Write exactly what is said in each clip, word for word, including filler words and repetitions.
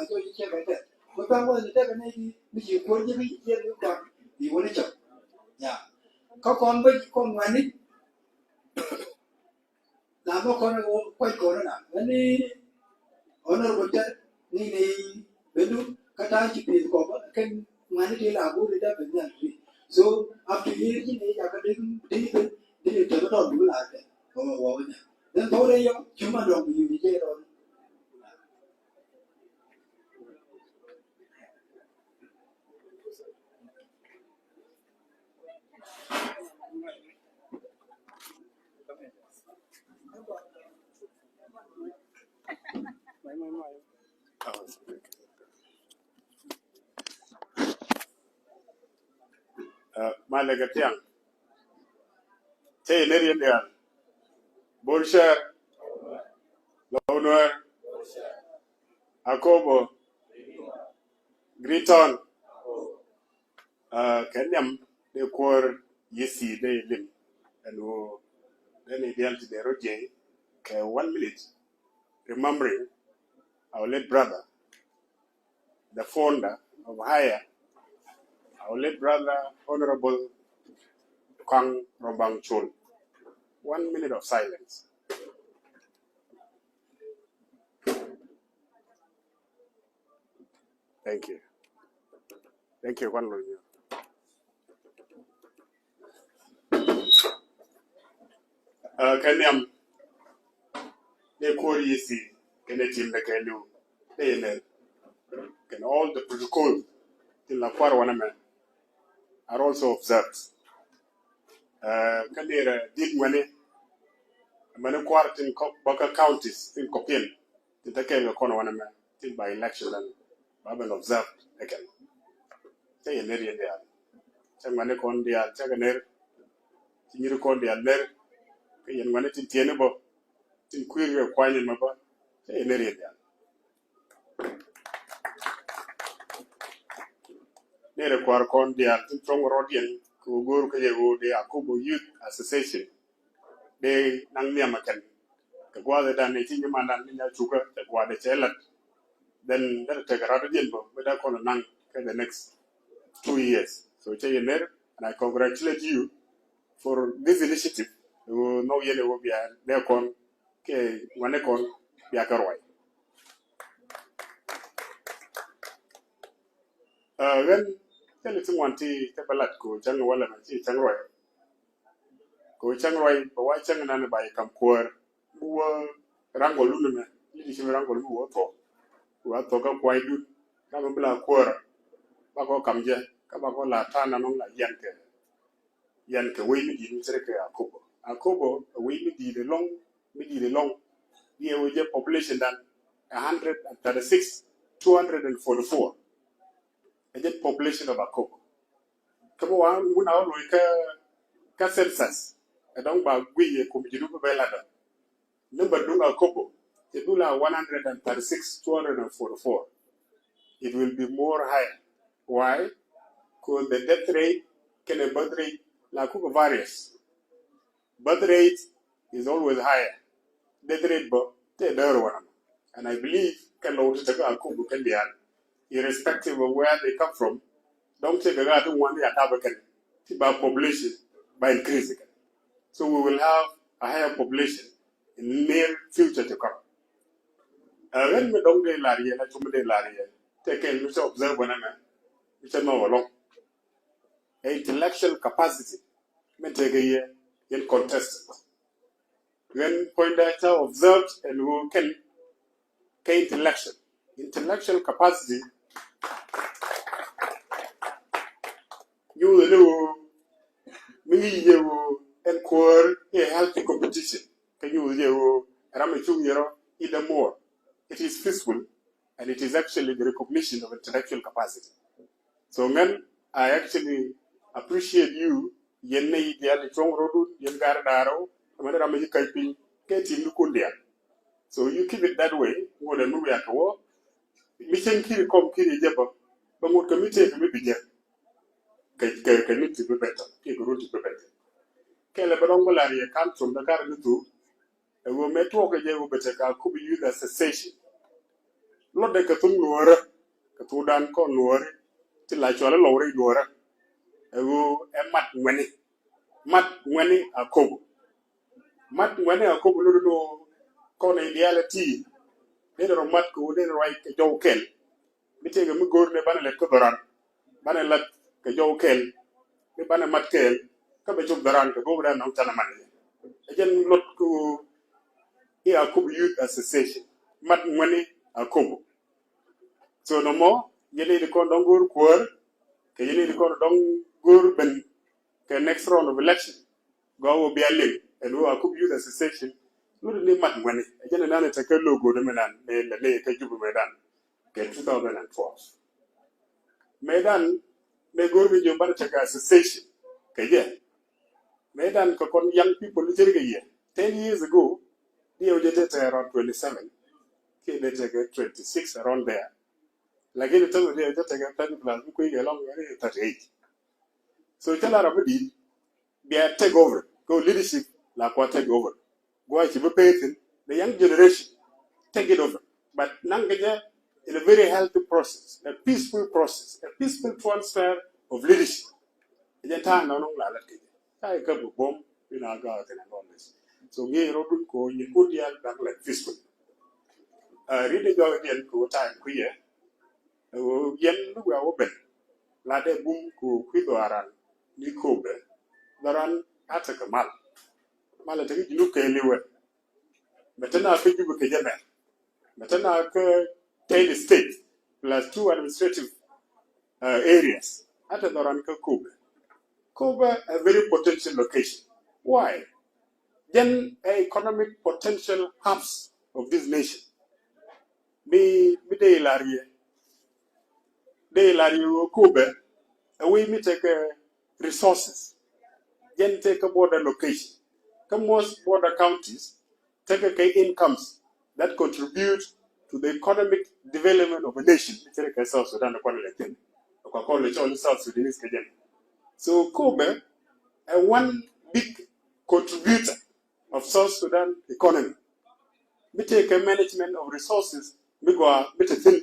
Jɔc i̱ cɛ kɛ tɛth. Kɛ thaŋ wä ni tɛth kɛ nɛy di mi ci kuɔr ji̱ bi jiɛn ni kɔn bi wä ni cɔk. Ya. Kä kɔn bä kɔn ŋuɛ̈ni. La bä kɔn kuac kɔn na. Ŋäni Honorable Tɛth ni ni bendu kä ta̱a̱ ci pi̱th kɔn bä kɛn ŋuɛ̈ni ti la go̱o̱ri dee ben nhial ti. So up to here ji̱ ni jakä dee dee dee dee tɛth tɔt bi la tɛth. Wä wä wä nya. Then thore yɔ cuma dɔŋ bi yu jɛ dɔŋ. Ɛ, malɛ kɛ tiaŋ. Cɛ yɛ nɛr yɛn diaal. Bor Shɛr. Lɔw Nuɛr. Akobo. Greaton. Ɛ, kɛ nhiam dee kuäär yesi dee lim. Ɛn ɣöö dee ni diaal ti dee rɔ jiɛc kɛ one minute. Remembering our late brother, the founder of Higher, our late brother, Honorable Kang Robang Chol. One minute of silence. Thank you. Thank you, Kwan Lony. Ɛ, kɛ nhiam dee kuäär yesi kɛnɛ tim dɛ kɛ liw dee nɛ kɛnɛ all the protocol tin la kuar wanɛ mɛ are also observed. Ɛ, kä derɛ dit ŋuɛni mɛni kuar tin kɔ bä kä counties tin kɔpiɛn tin te kɛɛl kɛ kɔn wanɛ mɛ tin by election lan ba ben observed ɛ kɛn. Cɛ yɛ ner yɛ diaal. Cɛ ŋuɛni kɔn diaal cɛ kɛ ner. Ci nyiri kɔn diaal ner. Kɛ yɛn ŋuɛni tin tiɛni bä tin kui̱ kɛ kuany mɛ bä. Cɛ yɛ ner yɛ diaal. Derɛ kuar kɔn diaal tin cuɔ̱ŋ rɔɔdiɛn kɛ wä go̱o̱r kä yɛ wä dee Akobo Youth Association. Dee naŋ nhiam a kɛn kɛ gua̱a̱th ɛ dan ɛ ci nyimandan ni nya cukä kɛ gua̱a̱th ɛ cɛ lat. Then derɛ tekɛ rat diɛn bä mi dee kɔn naŋ kɛ the next two years. So cɛ yɛ ner, and I congratulate you for this initiative. Ɛ wä nhɔk yɛn ɛ wä bia dee kɔn kɛ ŋuani kɔn bia kɛ ruac. Ɛ, ɣän thilɛ ti ŋuan ti te bä lat ko cäŋ walɛ mɛ ci cäŋ ruac. Ko cäŋ ruac bɛ wa cäŋ nan ba yi kam kuäär. Mi wä raŋgɔl lun mɛ, ni di ci mi raŋgɔl mi wä thok. Wa thok kä kuay dun. Ka mi bi la kuäär. Ba kɔ kam jɛ, ka ba kɔ la ta̱a̱ na nɔŋ la yan kɛ. Yan kɛ wec mi di̱i̱t mi cɛ kɛ Akobo. Akobo ɛ wec mi di̱i̱t ɛlɔ̱ŋ, mi di̱i̱t ɛlɔ̱ŋ. Diɛ wec jɛ population dan a hundred and thirty six, two hundred and forty four. Ɛ jɛ population of Akobo. Kä mi wa wun a wä loc kä, kä census. Ɛ dɔ̱ŋ ba guiy ɛ kum ji̱ dup bɛ ladɔ. Number duŋ Akobo, cɛ dula one hundred and thirty six, two hundred and forty four. It will be more higher. Why? Cause the death rate kɛnɛ birth rate la Akobo varies. Birth rate is always higher. Death rate bä te däär wanɛ. And I believe kɛ low ti tekɛ Akobo kɛ diaal, irrespective of where they come from, dɔŋ tekɛ gaa ti ŋuan ya dap kɛn ti ba population ba increase kɛn. So we will have a higher population in near future to come. Ɛ ɣän mi dɔ̱ŋ dee lar yɛ la cum dee lar yɛ tɛ kɛn mi cɛ observe wänɛ mɛ mi cɛ nɔw ɛlɔ̱ŋ. Ɛ intellectual capacity mi tekɛ yɛ in contested. Ɣän puɔ̱nydɛ cɛ observed ɛn ɣöö kɛn kɛ intellectual, intellectual capacity. Nyuuth ni ɣöö mi ŋi̱i̱c ni ɣöö ɛn kuäär i̱ a healthy competition. Kä nyuuth ni ɣöö ram mi cuŋ yɛrɔ i̱ dee more. It is peaceful and it is actually the recognition of intellectual capacity. So ŋän, I actually appreciate you. Yɛn nɛy diaal i̱ cuɔ̱ŋ rɔ̱dun, yɛn gar da̱a̱r rɔ̱, ɛmɛn ram mi ci ka̱c piny kɛ tim ni kun diaal. So you keep it that way. Ŋot ɛn mi wiak kɛ wä mi cieŋ kiri kɔm kiri jɛ bä bä ŋot kɛ mi tëëk kɛ mi bi jɛ kɛ kɛ kɛ ni ti bi bɛtɛ kɛ kɛ run ti bi bɛtɛ. Kɛlɛ bä dɔŋ bä lar yɛ kam cum bɛ kar ni thuk. Ɛ wä mɛ tuɔk kɛ jɛ wä bɛ tɛ ka Akobo Youth Association. Luɔtdɛ kɛ thok nuɔɔrä, kɛ thokdan kɔn nuɔɔri ti la cuali lɔw rɛy nuɔɔrä. Ɛ ɣöö ɛ mat ŋuɛni, mat ŋuɛni Akobo. Mat ŋuɛni Akobo lotdɛ ni ɣöö kɔn in reality dee rɔ mat kɛ ɣöö dee ruac kɛ jɔw kɛl. Mi tëëkɛ mi go̱o̱r ni banɛ lɛt kä dhɔran, banɛ lɛt kɛ jɔw kɛl, mi banɛ mat kɛɛl kä bɛ cop dhɔran kɛ go̱o̱r dan nɔŋ canɛ mat. Ɛ jɛn luɔt kɛ ɣöö i̱ Akobo Youth Association mat ŋuɛni Akobo. So nɔmɔ yɛn i̱ di kɔn dɔŋ go̱o̱r kuäär kɛ yɛn i̱ di kɔn dɔŋ go̱o̱r ben kɛ next round of election. Gɔaa wä bia liŋ ɛn wä Akobo Youth Association. Ŋut ni mat ŋuɛni ɛ jɛn inan ɛ tekɛ logo ni mi nan ni lɛ ni kä Juba mɛ dan kɛ two thousand and twelve. Mɛ dan ni go̱r mi jiök banɛ tekɛ association kɛ jɛ. Mɛ dan kɛ kɔn young people ni cɛ ri kɛ yɛ ten years ago. Diɛ wä jɛ te te around twenty seven kiɛ dee tekɛ twenty six around there. Lakini tɛmɛ diɛ wä jɛ tekɛ thirty plus mi kui̱ kɛ lɔŋ ni thirty eight. So cɛ la rɔ mi di̱i̱t bia take over kɛ leadership la kua take over. Gua ci bi pay thin the young generation take it over. But naŋ kɛ jɛ in a very healthy process, a peaceful process, a peaceful transfer of leadership. Ɛ jɛ ta̱a̱ nɔnɔ la lat kɛ jɛ ta̱a̱ kɛ bi buɔm ina ga̱a̱ kɛ na nɔn this. So ŋi̱i̱c rɔ dun ko nyin kun dial dak la peaceful. Ri de jɔk diɛn ko time ku yɛ. Ɛ ɣöö yɛn mi wiaa wä ben la dee bum kɛ ɣöö kui̱ dhɔaran ni Akobo. Dhɔran a tekɛ mal. Mal a tekɛ Junub kɛɛliwɛ. Mɛ te na kä Juba kɛ jɛ mɛ. Mɛ te na kä ten state plus two administrative uh, areas. A te dhɔran kä Akobo. Akobo a very potential location. Why? Jɛn ɛ economic potential hubs of this nation. Mi mi dee ilar yɛ dee ilar yɛ wä Akobo ɛ wee mi tekɛ resources. Jɛn tekɛ border location. Kä most border counties tekɛ kɛ incomes that contribute to the economic development of a nation. Mi tekɛ South Sudan kɔn lɛ thin kɔ kɔn lɛ cɔl South Sudanese kɛ jɛn. So Akobo ɛ one big contributor of South Sudan economy. Mi tekɛ management of resources mi gɔaa mi te thin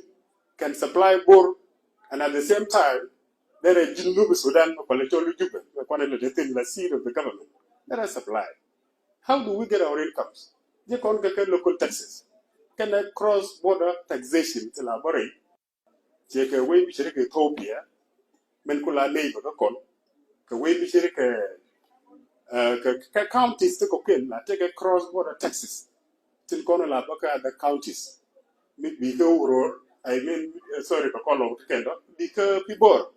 can supply Bor, and at the same time there is Junub Sudan mi kɔlɛ cɔl Juba mi kɔn lɛ te thin la seat of the government that is supply. How do we get our incomes? Ji̱ kɔn kɛ kɛ local taxes kɛnɛ cross border taxation ti la bä rɛy. Cɛ kɛ wei mi cɛ ri kɛ Ethiopia min ku la neighbor kä kɔn kɛ wei mi cɛ ri kɛ kɛ counties ti kɔkiɛn la tekɛ cross border taxes. Tin kɔn la bä kä other counties mi bi kä Uror, I mean, sorry, kɛ kɔn lɔk ti kɛn dɔ bi kä Pibor.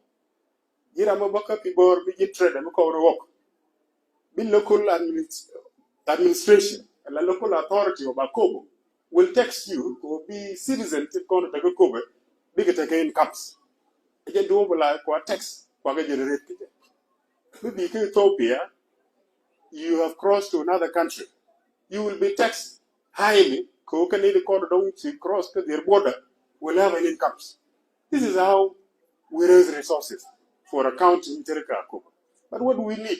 Ji̱ ram mi bä kä Pibor mi ji̱ trade mi kɔn ri wɔk. Bi local administration la local authority of Akobo will tax you ko bi citizen ti kɔn tekɛ Akobo bikɛ tekɛ incomes. Ɛ jɛ duɔ̱p la kua tax kua kɛ generate kɛ jɛ. Mi bi kä Ethiopia, you have crossed to another country, you will be taxed highly ko kɛ ni di kɔn dɔŋ ci cross kä their border will have an incomes. This is how we raise resources for a county in Jerika Akobo. But what do we need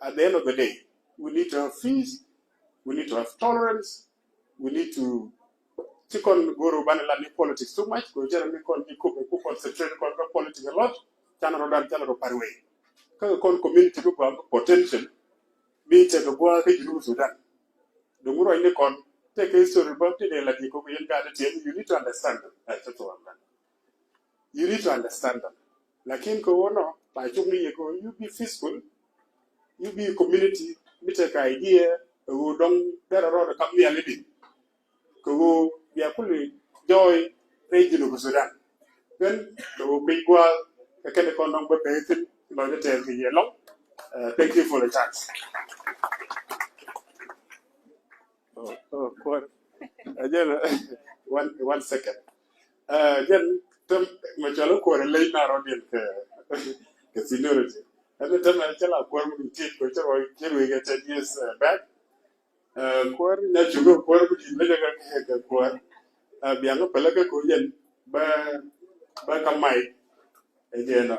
at the end of the day? We need to have peace, we need to have tolerance, we need to ti kɔn goro banɛ la ni politics too much ko jɛrɛ ni kɔn ni ko ko concentrate kɔn ka politics a lot. Canɛ rɔ dan canɛ rɔ parway ka kɔn community bi gua potential bi tekɛ gua ka Junub Sudan. Dong rɔ ni kɔn tekɛ history ba ti de la ni ko yen ka de tiɛm. You need to understand them. That's what I'm You need to understand them. Lakin kɛ wä nɔ ba cuk ni yɛ kɛ wä you be peaceful, you be community mi tekɛ idea kɛ wä dɔŋ derɛ rɔɔdɛ kam ni alidi kɛ wä bia kuli joy rɛy Junub Sudan. Kɛn kɛ wä kui̱ gua̱a̱ kɛ kɛn kɔn dɔŋ bä pɛthin lɔcdɛ tɛɛth kɛ yɛ lɔŋ. Thank you for the chance. Oh, oh, kuɔr. Ajɛn, one, one second. Ajɛn, tem mɛ cɔl kuɔr ley na rɔ diɛn kɛ kɛ seniority. Ɛn tem mɛ cɛ la kuɔr mi ti ko cɛ rɔ cɛ rɔ kɛ ten years back. Kuɔr nya cuŋ kuɔr mi di lɛ kɛ kɛ kuɔr. Biaŋ pɛlɛ kɛ ko jɛn ba ba ka mai. Ajɛn.